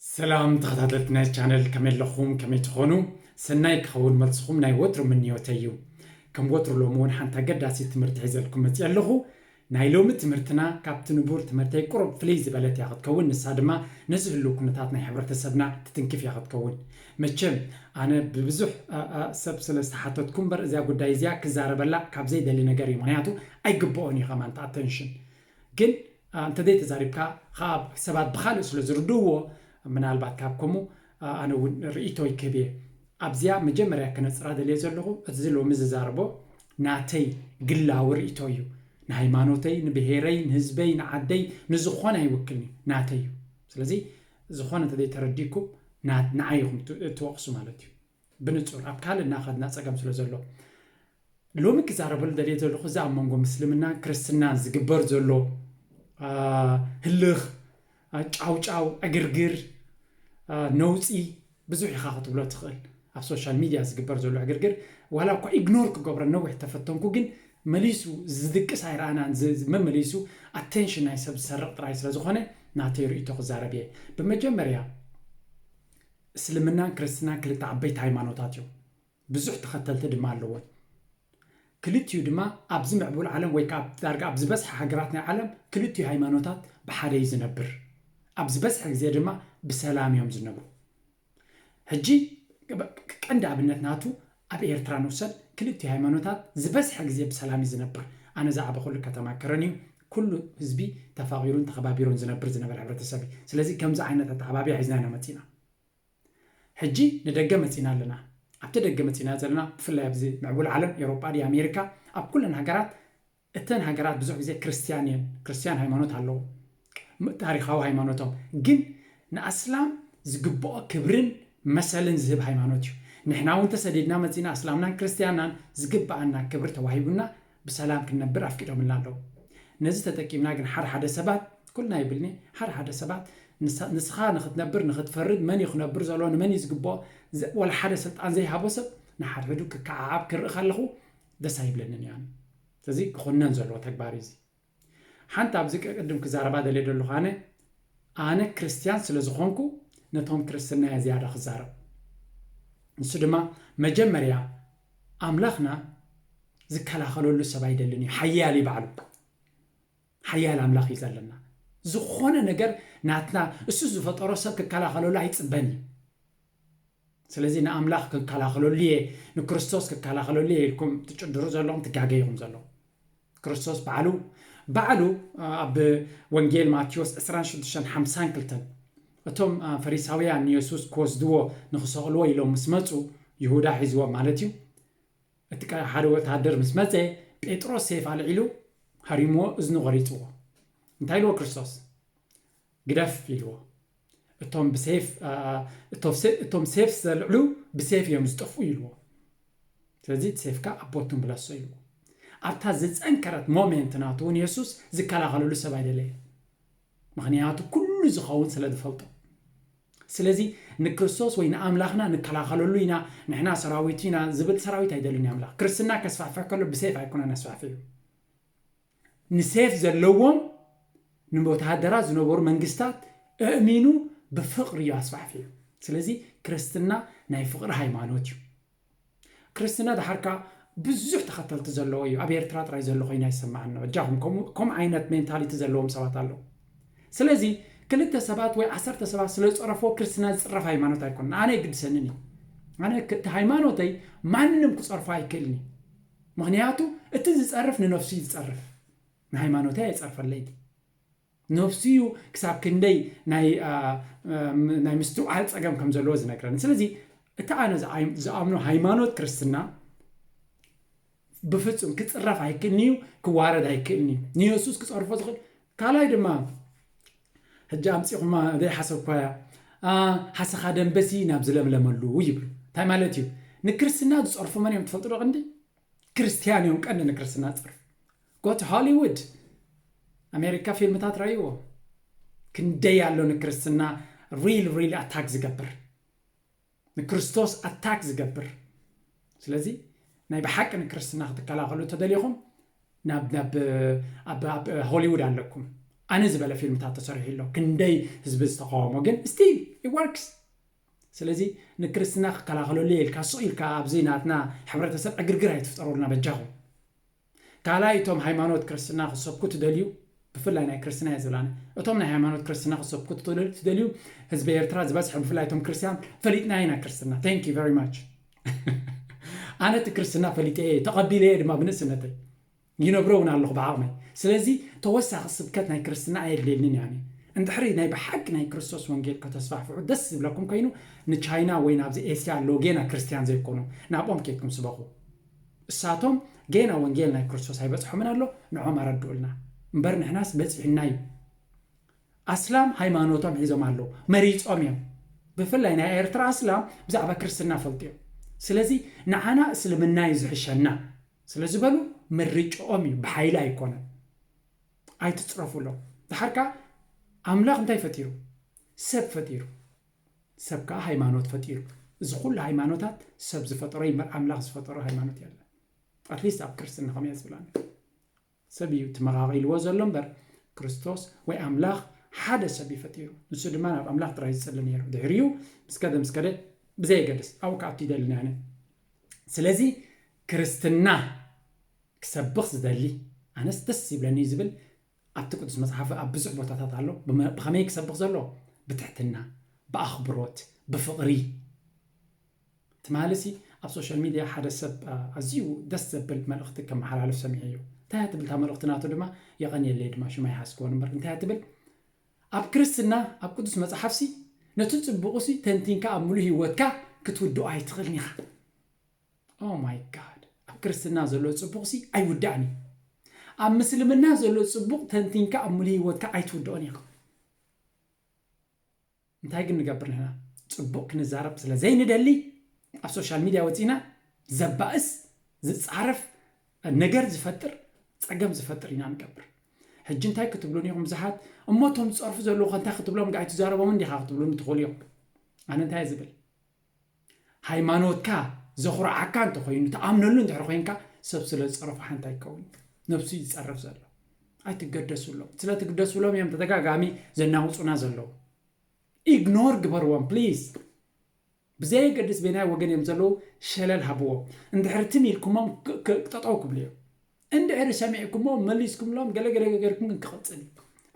ሰላም ተኸታተልቲ ናይ ቻነል፣ ከመይ ኣለኹም? ከመይ ትኾኑ? ሰናይ ክኸውን መልስኹም ናይ ወትሩ ምንዮተይ እዩ። ከም ወትሩ ሎሚ እውን ሓንቲ ኣገዳሲት ትምህርቲ ሒዘልኩም መፂአ ኣለኹ። ናይ ሎሚ ትምህርትና ካብቲ ንቡር ትምህርተይ ቁሩብ ፍልይ ዝበለት እያ ክትከውን። ንሳ ድማ ነዚ ህልው ኩነታት ናይ ሕብረተሰብና ትትንክፍ እያ ክትከውን። መቸም ኣነ ብብዙሕ ሰብ ስለ ዝተሓተትኩ እምበር እዚኣ ጉዳይ እዚኣ ክዛረበላ ካብ ዘይደሊ ነገር እዩ። ምክንያቱ ኣይግብኦን እዩ ከማን ኣተንሽን። ግን እንተዘይተዛሪብካ ከዓ ሰባት ብካልእ ስለ ዝርድእዎ፣ ምናልባት ካብ ከምኡ ኣነ እውን ርእይቶይ ክህብ እየ። ኣብዚኣ መጀመርያ ክነፅራ ደልየ ዘለኹ፣ እቲ ሎሚ ዝዛረቦ ናተይ ግላዊ ርእይቶ እዩ። ንሃይማኖተይ፣ ንብሄረይ፣ ንህዝበይ፣ ንዓደይ፣ ንዝኾነ ኣይውክልኒ፣ ናተይ እዩ። ስለዚ ዝኾነ እንተዘይተረዲኩም ንዓይ ኢኹም ትወቕሱ ማለት እዩ። ብንፁር ኣብ ካልእ እናኸድና ፀገም ስለ ዘሎ፣ ሎሚ ክዛረበሉ ደልየ ዘለኹ እዚ ኣብ መንጎ ምስልምናን ክርስትናን ዝግበር ዘሎ ህልኽ፣ ጫውጫው፣ ዕግርግር፣ ነውፂ፣ ብዙሕ ኢኻ ክትብሎ ትኽእል። ኣብ ሶሻል ሚድያ ዝግበር ዘሎ ዕግርግር ዋላ እኳ ኢግኖር ክገብሮ ነዊሕ ተፈተንኩ፣ ግን መሊሱ ዝድቅስ ኣይረኣናን። መመሊሱ ኣቴንሽን ናይ ሰብ ዝሰርቕ ጥራይ ስለ ዝኾነ ናተይ ርእይቶ ክዛረብ እየ። ብመጀመርያ እስልምናን ክርስትናን ክልተ ዓበይቲ ሃይማኖታት እዮም። ብዙሕ ተኸተልቲ ድማ ኣለዎን። ክልቲኡ ድማ ኣብዚ ምዕቡል ዓለም ወይ ከዓ ዳርጋ ኣብ ዝበዝሐ ሃገራት ናይ ዓለም ክልቲኡ ሃይማኖታት ብሓደ እዩ ዝነብር። ኣብ ዝበዝሐ ግዜ ድማ ብሰላም እዮም ዝነብሩ። ሕጂ ቀንዲ ኣብነት ናቱ ኣብ ኤርትራ ንውሰድ። ክልቲኡ ሃይማኖታት ዝበዝሐ ግዜ ብሰላም እዩ ዝነብር። ኣነ ዝዓበኹሉ ከተማ ከረን እዩ። ኩሉ ህዝቢ ተፋቒሩን ተኸባቢሩን ዝነብር ዝነበረ ሕብረተሰብ እዩ። ስለዚ ከምዚ ዓይነት ኣተዓባብያ ሒዝና ኢና መፂና። ሕጂ ንደገ መፂና ኣለና። ኣብቲ ደገ መፂና ዘለና ብፍላይ ኣብዚ ምዕቡል ዓለም ኤውሮጳ ድዩ ኣሜሪካ ኣብ ኩለን ሃገራት እተን ሃገራት ብዙሕ ግዜ ክርስትያን እየን። ክርስትያን ሃይማኖት ኣለዎ፣ ታሪኻዊ ሃይማኖቶም። ግን ንኣስላም ዝግብኦ ክብርን መሰልን ዝህብ ሃይማኖት እዩ። ንሕና እውን ተሰዲድና መፂና ኣስላምናን ክርስትያናን ዝግብኣና ክብሪ ተዋሂቡና ብሰላም ክንነብር ኣፍቂዶምልና ኣለዉ። ነዚ ተጠቂምና ግን ሓደ ሓደ ሰባት፣ ኩልና ይብልኒ፣ ሓደ ሓደ ሰባት ንስኻ ንኽትነብር ንኽትፈርድ መን እዩ ክነብር ዘለዎ ንመን እዩ ዝግብኦ ወላ ሓደ ስልጣን ዘይሃቦ ሰብ ንሓድሕዱ ክከዓዓብ ክርኢ ከለኹ ደስ ኣይብለንን እዩ። ስለዚ ክኾነን ዘለዎ ተግባር እዩ። ሓንቲ ኣብዚ ቅድም ክዛረባ ደልየ ዘለኹ ኣነ ኣነ ክርስትያን ስለ ዝኾንኩ ነቶም ክርስትና እየ ዝያዳ ክዛረብ። ንሱ ድማ መጀመርያ ኣምላኽና ዝከላኸለሉ ሰብ ኣይደልን እዩ። ሓያል እዩ ባዕሉ። ሓያል ኣምላኽ እዩ ዘለና። ዝኾነ ነገር ናትና እሱ ዝፈጠሮ ሰብ ክከላኸለሉ ኣይፅበን እዩ። ስለዚ ንኣምላኽ ክከላኸለሉ እየ፣ ንክርስቶስ ክከላኸለሉ እየ ኢልኩም ትጭድሩ ዘለኹም ትጋገይኹም ዘለኹም። ክርስቶስ ባዕሉ ባዕሉ ኣብ ወንጌል ማቴዎስ ዕስራን ሽዱሽተን ሓምሳን ክልተን እቶም ፈሪሳውያን ንየሱስ ክወስድዎ ንክሰቕልዎ ኢሎም ምስ መፁ፣ ይሁዳ ሒዝዎ ማለት እዩ። እቲ ሓደ ወታደር ምስ መፀ ጴጥሮስ ሴፍ ኣልዒሉ ሃሪምዎ እዝኑ ቆሪፅዎ። እንታይ ኢልዎ ክርስቶስ? ግደፍ ኢልዎ። እቶም ብሴፍ እቶም ሴፍ ዘልዕሉ ብሴፍ እዮም ዝጠፍኡ ኢልዎ። ስለዚ እቲ ሴፍካ ኣብ ቦቱ ምለሶ ኢልዎ። ኣብታ ዝፀንከረት ሞሜንት ናቱ እውን የሱስ ዝከላኸለሉ ሰብ ኣይደለየ። ምክንያቱ ኩሉ ዝኸውን ስለ ዝፈልጦ። ስለዚ ንክርስቶስ ወይ ንኣምላኽና ንከላኸለሉ ኢና፣ ንሕና ሰራዊቱ ኢና ዝብል ሰራዊት ኣይደልን ኣምላኽ። ክርስትና ከስፋሕፍሕ ከሎ ብሴፍ ኣይኮነን ኣስፋሕፊሑ። ንሴፍ ዘለዎም ንወተሃደራት ዝነበሩ መንግስታት ኣእሚኑ ብፍቕሪ እዩ ኣስፋሕፊሑ። ስለዚ ክርስትና ናይ ፍቕሪ ሃይማኖት እዩ። ክርስትና ድሓርካ ብዙሕ ተኸተልቲ ዘለዎ እዩ። ኣብ ኤርትራ ጥራይ ዘሎ ኮይኑ ኣይሰማዕን። በጃኹም ከምኡ ዓይነት ሜንታሊቲ ዘለዎም ሰባት ኣለዉ። ስለዚ ክልተ ሰባት ወይ ዓሰርተ ሰባት ስለ ዝፀረፍዎ ክርስትና ዝፅረፍ ሃይማኖት ኣይኮነን። ኣነ ኣይግድሰንን እዩ። ኣነ እቲ ሃይማኖተይ ማንም ክፀርፎ ኣይክእልን እዩ። ምክንያቱ እቲ ዝፀርፍ ንነፍሱ እዩ ዝፀርፍ፣ ንሃይማኖተይ ኣይፀርፈለይ። ነፍሱ እዩ ክሳብ ክንደይ ናይ ምስትውዓል ፀገም ከም ዘለዎ ዝነግረኒ። ስለዚ እቲ ኣነ ዝኣምኖ ሃይማኖት ክርስትና ብፍፁም ክፅረፍ ኣይክእልን እዩ፣ ክዋረድ ኣይክእልን እዩ። ንየሱስ ክፀርፎ ዝኽእል ካልኣይ ድማ ሕጂ ኣምፂኹማ ዘይሓሰብኳያ ሓሰኻ ደንበሲ ናብ ዝለምለመሉ ይብሉ። እንታይ ማለት እዩ? ንክርስትና ዝፀርፉ መን እዮም ትፈልጡ ዶ? ቀንዲ ክርስትያን እዮም ቀንዲ ንክርስትና ዝፀርፉ። ጎት ሆሊውድ ኣሜሪካ ፊልምታት ረእይዎ። ክንደይ ኣሎ ንክርስትና ሪል ሪል ኣታክ ዝገብር፣ ንክርስቶስ ኣታክ ዝገብር። ስለዚ ናይ ብሓቂ ንክርስትና ክትከላኸሉ ተደሊኹም ናብ ናብ ኣብ ሆሊውድ ኣለኩም። ኣነ ዝበለ ፊልምታት ተሰሪሑ ኣሎ፣ ክንደይ ህዝቢ ዝተቃወሞ፣ ግን still it works። ስለዚ ንክርስትና ክከላኸለሉ ኢልካ ስቕ ኢልካ ኣብዚ ናትና ሕብረተሰብ ዕግርግር ኣይትፍጠረልና በጃኹም። ካልኣይ እቶም ሃይማኖት ክርስትና ክሰብኩ ትደልዩ፣ ብፍላይ ናይ ክርስትና እየ ዝብል ኣነ፣ እቶም ናይ ሃይማኖት ክርስትና ክሰብኩ ትደልዩ፣ ትደልዩ ህዝቢ ኤርትራ ዝበዝሐ ብፍላይ እቶም ክርስትያን ፈሊጥና ኢና ክርስትና። Thank you very much። ኣነ እቲ ክርስትና ፈሊጠ እየ ተቐቢለ እየ ድማ ብንእስነተይ ይነብሮ እውን ኣለኹ ብዓቕመይ። ስለዚ ተወሳኺ ስብከት ናይ ክርስትና ኣየድልየልንን እያ። እንድሕሪ ናይ ብሓቂ ናይ ክርስቶስ ወንጌል ከተስፋሕፍሑ ደስ ዝብለኩም ኮይኑ ንቻይና ወይ ናብዚ ኤስያ ኣሎ ጌና ክርስትያን ዘይኮኑ ናብኦም ኬድኩም ስበኹ። እሳቶም ጌና ወንጌል ናይ ክርስቶስ ኣይበጽሖምን ኣሎ፣ ንዖም ኣረድኡልና። እምበር ንሕናስ በጺሑና እዩ። ኣስላም ሃይማኖቶም ሒዞም ኣለዉ፣ መሪጾም እዮም። ብፍላይ ናይ ኤርትራ ኣስላም ብዛዕባ ክርስትና ፈልጡ እዮም። ስለዚ ንዓና እስልምና እዩ ዝሕሸና ስለ ዝበሉ ምርጭኦም እዩ፣ ብሓይሊ ኣይኮነን። ኣይትጽረፉሎም። ድሓር ከኣ ኣምላኽ እንታይ ፈጢሩ? ሰብ ፈጢሩ። ሰብ ከኣ ሃይማኖት ፈጢሩ። እዚ ኩሉ ሃይማኖታት ሰብ ዝፈጠሮ እዩ እምበር ኣምላኽ ዝፈጠሮ ሃይማኖት የለን። ኣትሊስት ኣብ ክርስትና ከምያ ዝብላኒ ሰብ እዩ እቲ መቓቒልዎ ዘሎ እምበር ክርስቶስ ወይ ኣምላኽ ሓደ ሰብ እዩ ፈጢሩ። ንሱ ድማ ናብ ኣምላኽ ጥራይ ዝጽሊ ነይሩ። ድሕሪኡ ምስ ከደ ምስ ከደ ብዘየገድስ ኣብኡ ክኣቱ ይደሊ ኣነ። ስለዚ ክርስትና ክሰብኽ ዝደሊ ኣነስ ደስ ይብለኒ እዩ ዝብል ኣብቲ ቅዱስ መጽሓፍ ኣብ ብዙሕ ቦታታት ኣሎ። ብመ- ብኸመይ ክሰብኽ ዘሎ? ብትሕትና፣ ብኣኽብሮት፣ ብፍቕሪ። ትማሊ ሲ ኣብ ሶሻል ሚድያ ሓደ ሰብ አ፣ ኣዝዩ ደስ ዘብል መልእኽቲ ከመሓላልፍ ሰሚዐዮ። እንታይ እያ ትብል እታ መልእኽቲ ናቱ ድማ? የቐንየለይ ድማ ሽማ ይሓስክዎን እምበር እንታይ እያ ትብል? ኣብ ክርስትና ኣብ ቅዱስ መጽሓፍ ሲ ነቲ ጽቡቕ ሲ ተንቲንካ ኣብ ሙሉእ ህይወትካ ክትውድኦ ኣይትኽእልን ኢኻ። Oh my God፣ ኣብ ክርስትና ዘሎ ጽቡቕ ሲ ኣይውዳእን እዩ። ኣብ ምስልምና ዘሎ ጽቡቕ ተንቲንካ ኣብ ሙሉእ ህይወትካ ኣይትውድኦን ኢኻ። እንታይ ግን ንገብር ንሕና? ጽቡቕ ክንዛረብ ስለ ዘይንደሊ ኣብ ሶሻል ሚድያ ወጺና ዘባእስ ዝጻረፍ ነገር ዝፈጥር ጸገም ዝፈጥር ኢና ንገብር። ሕጂ እንታይ ክትብሉን ኢኹም ብዙሓት? እሞ እቶም ዝጸርፉ ዘለዉ ከ እንታይ ክትብሎም? ጋይ ትዛረቦም እንዲኻ ክትብሉን ትኽእሉ ኢኹም። ኣነ እንታይ ዝብል? ሃይማኖትካ ዘኹርዓካ እንተኾይኑ ትኣምነሉ እንድሕር ኮይንካ ሰብ ስለ ዝጸረፎ ሓንቲ ኣይከውን። ነብሱ እዩ ዝጸርፍ ዘሎ። ኣይትገደሱሎም። ስለ ትግደሱሎም እዮም ተደጋጋሚ ዘናውጹና ዘለዉ። ኢግኖር ግበርዎም ፕሊዝ። ብዘየገድስ በየናይ ወገን እዮም ዘለዉ ሸለል ሃብዎም። እንድሕሪ ትም ኢልኩሞም ክ- ክ- ጠጠው ክብሉ እዮም። እንድሕሪ ሰሚዕኩሞ መሊስኩምሎም ገለ ገለ ገርኩም ግን ክቕጽል እዩ።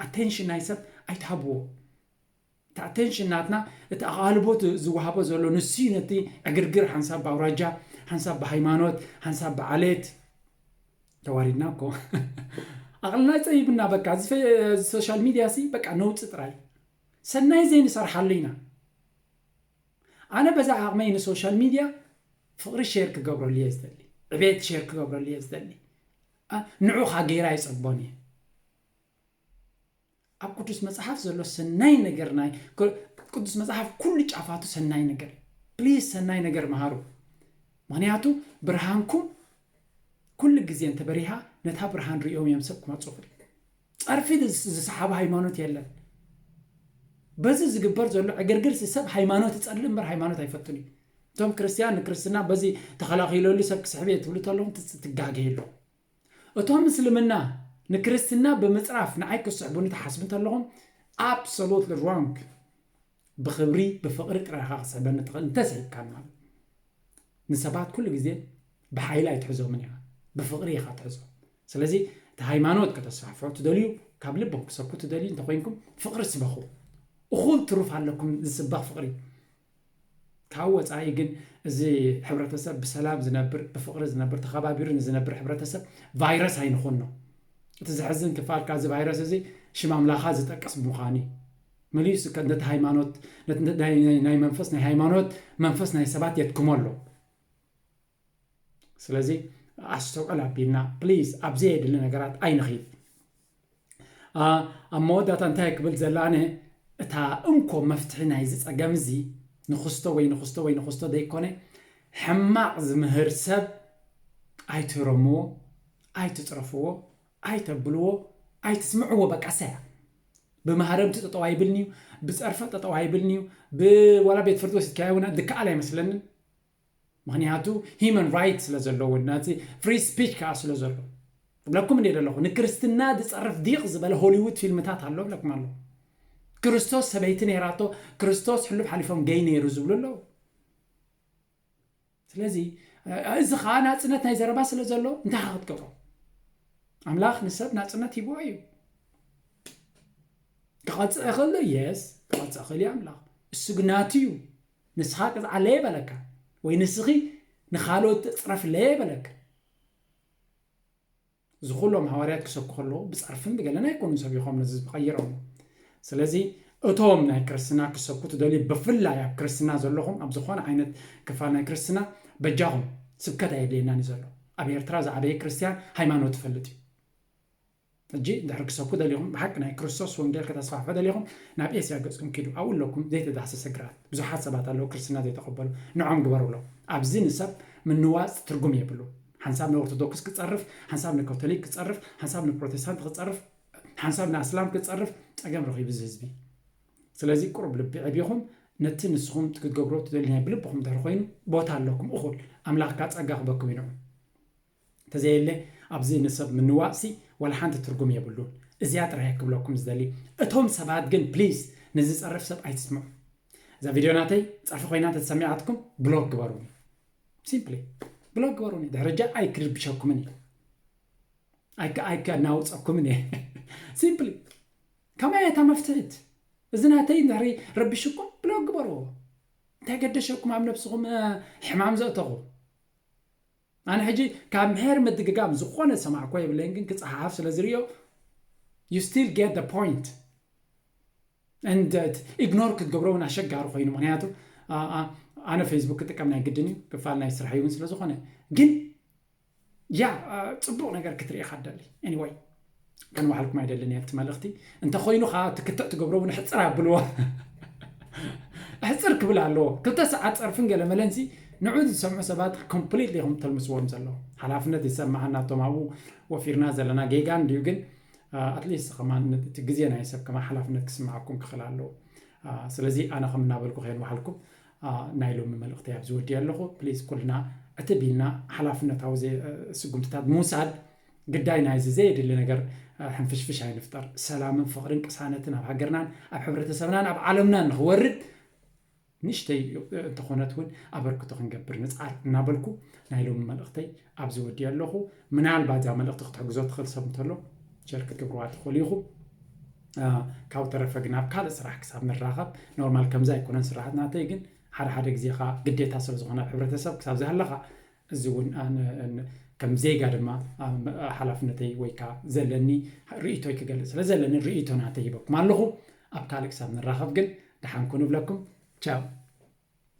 ኣቴንሽን ናይ ሰብ ኣይትሃብዎ። እቲ ኣቴንሽን ናትና እቲ ኣቓልቦ ዝወሃቦ ዘሎ ንሱ እዩ። ነቲ ዕግርግር ሓንሳብ ብኣውራጃ ሓንሳብ ብሃይማኖት ሓንሳብ ብዓሌት ተዋሪድና እኮ ኣቕልና ጸይብና በቃ እዚ ፈ- እዚ ሶሻል ሚድያ ሲ በቃ ነውፂ ጥራይ ሰናይ ዘይንሰርሓሉ ኢና። ኣነ በዛ ዓቕመይ ንሶሻል ሚድያ ፍቕሪ ሼር ክገብረሉ እየ ዝደሊ፣ ዕቤት ሼር ክገብረሉ እየ ዝደሊ። ኣ- ንዑኻ ገይራ ይጸግቦን እየ። ኣብ ቅዱስ መጽሓፍ ዘሎ ሰናይ ነገር ናይ ክ- ቅዱስ መጽሓፍ ኩሉ ጫፋቱ ሰናይ ነገር እዩ። ፕሊዝ ሰናይ ነገር መሃሩ። ምክንያቱ ብርሃንኩም ኩሉ ግዜ እንተበሪሃ ነታ ብርሃን ሪኦም እዮም ሰብ ክመፁ። ጸርፊ ዝስ- ዝሰሓቡ ሃይማኖት የለን። በዚ ዝግበር ዘሎ ዕግርግር ሰብ ሃይማኖት ይጸልእ እምበር ሃይማኖት ኣይፈቱን እዩ። እቶም ክርስትያን ንክርስትና በዚ ተኸላኺለሉ ሰብ ክስሕብ እየ ትብሉ ተለኹም ትጽ- ትጋገዩ ኣለኹም። እቶም ምስልምና ንክርስትና ብምፅራፍ ንዓይ ክስዕቡኒ ትሓስቡ እንተለኹም absolutely wrong። ብክብሪ ብፍቕሪ ጥራይ ኢኻ ክስዕበኒ ትኽእል እንተስሒብካን ማለት ንሰባት ኩሉ ግዜ ብሓይሊ ኣይትሕዞምን ኢኻ ብፍቕሪ ኢኻ ትሕዞም። ስለዚ እቲ ሃይማኖት ከተስፋሕፍሑ ትደልዩ ካብ ልቦም ክሰብኩ ትደልዩ እንተኮይንኩም ፍቕሪ ስበኹ። እኹል ትሩፍ ኣለኩም ዝስበኽ ፍቕሪ። ካብ ወፃኢ ግን እዚ ሕብረተሰብ ብሰላም ዝነብር ብፍቕሪ ዝነብር ተኸባቢሩ ንዝነብር ሕብረተሰብ ቫይረስ ኣይንኹኖ። እቲ ዘሕዝን ክፋል ካብዚ ቫይረስ እዚ ሽም ኣምላኻ ዝጠቅስ ብምዃኑ እዩ። መሊሱ ከ ነቲ ሃይማኖት ነቲ ናይ- ናይ- ናይ መንፈስ ናይ ሃይማኖት መንፈስ ናይ ሰባት የድክሞ ኣሎ። ስለዚ ኣስተውዕል ኣቢልና ፕሊዝ ኣብ ዘየድሊ ነገራት ኣይንኺድ። ኣብ መወዳእታ እንታይ ክብል ዘላነ እታ እንኮ መፍትሒ ናይዚ ጸገም እዚ ንክስቶ ወይ ንክስቶ ወይ ንክስቶ ዘይኮነ ሕማቕ ዝምህር ሰብ ኣይትረምዎ፣ ኣይትጽረፍዎ፣ ኣይተብልዎ፣ ኣይትስምዕዎ። በቃ ሰያ ብመሃረምቲ ጠጠው ኣይብልንዩ፣ ብጸርፈ ጠጠው ኣይብልንዩ። ብዋላ ቤት ፍርዲ ወሲድካዮ እውን ድከኣል ኣይመስለንን። ምክንያቱ ሂማን ራይት ስለ ዘለዎ ናቲ ፍሪ ስፒች ከዓ ስለ ዘሎ እብለኩም እንደ ዘለኹ ንክርስትና ዝፀርፍ ዲቕ ዝበለ ሆሊውድ ፊልምታት ኣሎ እብለኩም ኣሎ። ክርስቶስ ሰበይቲ ነይራቶ፣ ክርስቶስ ሕሉፍ ሓሊፎም ገይ ነይሩ ዝብሉ ኣለዉ። ስለዚ እዚ ከዓ ናፅነት ናይ ዘረባ ስለ ዘሎ እንታይ ክትገብሮ? ኣምላኽ ንሰብ ናፅነት ሂብዎ እዩ። ክቐፅእ ይኽእል ዶ? የስ፣ ክቐፅእ ይኽእል እዩ ኣምላኽ። እሱ ግን ናቱ እዩ። ንስኻ ቅፅዓለይ በለካ ወይ ንስኺ ንኻልኦት ፅረፍለይ በለካ። እዚ ኩሎም ሃዋርያት ክሰብኩ ከለዉ ብፀርፍን ብገለን ኣይኮኑን ሰቢኾም ነዚ ዝቐይሮም። ስለዚ እቶም ናይ ክርስትና ክሰብኩ ትደልዩ፣ ብፍላይ ኣብ ክርስትና ዘለኹም ኣብ ዝኾነ ዓይነት ክፋል ናይ ክርስትና በጃኹም ስብከት ኣየድልየናን እዩ ዘሎ። ኣብ ኤርትራ ዝዓበየ ክርስትያን ሃይማኖት ይፈልጥ እዩ። ሕጂ እንድሕር ክሰብኩ ደሊኹም፣ ብሓቂ ናይ ክርስቶስ ወንጌል ከተስፋሕፉ ደሊኹም ናብ ኤስያ ገጽኩም ኪዱ። ኣብኡ ኣለኩም ዘይተዳህሰሰ ግራት። ብዙሓት ሰባት ኣለዉ ክርስትና ዘይተቐበሉ። ንዖም ግበሩሎም። ኣብዚ ንሰብ ምንዋጽ ትርጉም የብሉ። ሓንሳብ ንኦርቶዶክስ ክጸርፍ፣ ሓንሳብ ንካቶሊክ ክጸርፍ፣ ሓንሳብ ንፕሮቴስታንት ክጸርፍ፣ ሓንሳብ ንኣስላም ክጸርፍ ጸገም ረኺቡ እዚ ህዝቢ። ስለዚ ቁሩብ ልቢ ዕቢኹም ነቲ ንስኹም ክትገብሮ ትደልዩ ናይ ብልብኹም እንድሕር ኮይኑ ቦታ ኣለኩም እኹል ኣምላኽካ ጸጋ ክበኩም ይንዑ። እንተዘየለ ኣብዚ ንሰብ ምንዋጽሲ ዋላ ሓንቲ ትርጉም የብሉን። እዚኣ ጥራይ ክብለኩም ዝደሊ። እቶም ሰባት ግን ፕሊዝ ንዝጸርፍ ሰብ ኣይትስምዑ። እዛ ቪድዮ ናተይ ጸርፊ ኮይና ተሰሚዓትኩም ብሎክ ግበሩኒ። ሲምፕሊ ብሎክ ግበሩኒ። ድሕርጃ ኣይክርብሸኩምን እዩ። ኣይከ ኣይከናውጸኩምን እየ። ሲምፕሊ ከማይ እታ መፍትሕት እዚ ናተይ እንድሕሪ ረቢሽኩም ብሎክ ግበርዎ። እንታይ ገደሸኩም ኣብ ነብስኹም ሕማም ዘእተኹ? ኣነ ሕጂ ካብ ምሕር ምድግጋም ዝኾነ ሰማዕኮ የብለይን፣ ግን ክፀሓፍ ስለ ዝርእዮ you still get the point and ኢግኖር ክትገብሮ እውን ኣሸጋሪ ኮይኑ። ምክንያቱ ኣነ ፌስቡክ ክጥቀም ናይ ግድን እዩ፣ ክፋል ናይ ስራሕ እውን ስለ ዝኾነ። ግን ያ ፅቡቕ ነገር ክትርኢ ካ ደሊ። Anyway፣ ከንባሓልኩም ኣይደልን እየ እቲ መልእኽቲ። እንተኮይኑ ከዓ ትክትዕ ትገብሮ እውን ሕፅር ኣብልዎ። ሕፅር ክብል ኣለዎ። ክልተ ሰዓት ፀርፍን ገለ መለንሲ ንዑ ዝሰምዑ ሰባት ኮምፕሊትሊ ኢኹም ተልምስዎም ዘለኹም። ሓላፍነት ይሰማዓና እቶም ኣብኡ ወፊርና ዘለና ጌጋ እንድዩ፣ ግን ኣትሊስት ከማን እቲ ግዜ ናይ ሰብ ከማን ሓላፍነት ክስምዓኩም ክኽእል ኣለዎ። ስለዚ ኣነ ከም እናበልኩ ከየንባሓልኩም ናይ ሎሚ መልእኽቲ ኣብዚ ወዲእ ኣለኹ። ፕሊዝ ኩልና ዕትብ ኢልና ሓላፍነታዊ ስጉምትታት ምውሳድ ግዳይ። ናይዚ ዘየድሊ ነገር ሕንፍሽፍሽ ኣይንፍጠር። ሰላምን ፍቕርን ቅሳነትን ኣብ ሃገርናን ኣብ ሕብረተሰብናን ኣብ ዓለምናን ንኽወርድ ንእሽተይ እንተኾነት እውን ኣበርክቶ ክንገብር ንፅዓር እናበልኩ ናይ ሎሚ መልእኽተይ ኣብዚ ወዲእ ኣለኹ። ምናልባት እዛ መልእኽቲ ክትሕግዞ ትኽእል ሰብ እንተሎ ሸር ክትገብርዋ ትኽእሉ ኢኹም። ካብ ተረፈ ግን ኣብ ካልእ ስራሕ ክሳብ ንራኸብ። ኖርማል ከምዚ ኣይኮነን ስራሓት ናተይ፣ ግን ሓደ ሓደ ግዜ ከዓ ግዴታ ስለ ዝኾነ ኣብ ሕብረተሰብ ክሳብ ዝሃለኻ እዚ እውን ከም ዜጋ ድማ ሓላፍነተይ ወይ ከዓ ዘለኒ ርእይቶይ ክገልፅ ስለ ዘለኒ ርእይቶ ናተይ ሂበኩም ኣለኹ። ኣብ ካልእ ክሳብ ንራኸብ ግን ደሓን ኩኑ እብለኩም። ቻው።